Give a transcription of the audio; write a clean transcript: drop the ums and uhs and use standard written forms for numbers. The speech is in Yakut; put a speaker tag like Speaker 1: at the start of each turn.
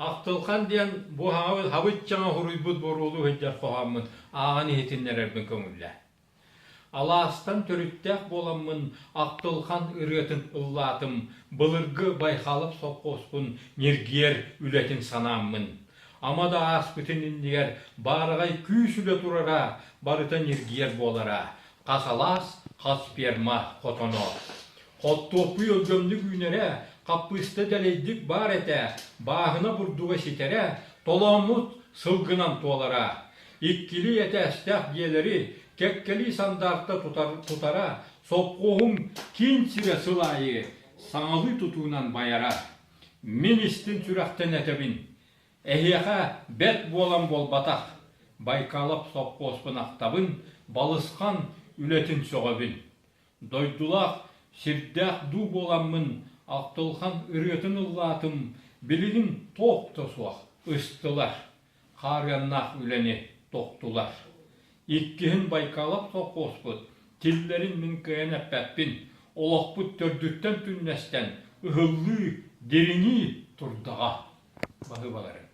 Speaker 1: Ахтылхан диэн бу хабыччаҥа суруйбут боруолуу сылдьар хоһооммун ааҕан иһитиннэрэрбин көҥүллээ. Алаастан төрүттээх буоламмын Ахтылхан ырыатын ыллаатым, былыргы Байхалов сопхуоспун ньиргиэр үлэтин санааммын. Ама да ааспытын иннигэр баараҕай күүс үлэ турара, барыта ньиргиэр буолара. Хас алаас, хас ферма хотоно. Хортуоппуй өлгөмнүк үүнэрэ, хаппыыста дэлэйдик баар этэ, бааһына бурдуга ситэрэ, толооммут сылгынан туолара. Иккилии этээстээх дьиэлэри кэккэлии сандаарта тутара, сопхуоһум киин сирэ сыл аайы саҥалыы тутуунан байара. Мин истин сүрэхтэн этэбин, эһиэхэ бэрт буолан буолбатах, Байкалов сопхуоспун ахтабын, балысхан үлэтин сөҕөбүн. Дойдулаах, сирдээх дуу буоламмын Ахтылхан ырыатын ыллаатым, билигин туох да суох, ыстылар, хаарыаннаах үлэни тохтулар. Иккиһин Байкалов сопхуоспут тиллэрин мин кыайан эппэппин, олохпут төрдүттэн түннэстэн, ыһыллыы, дириҥии турдаҕа. Баһыыбаларыҥ.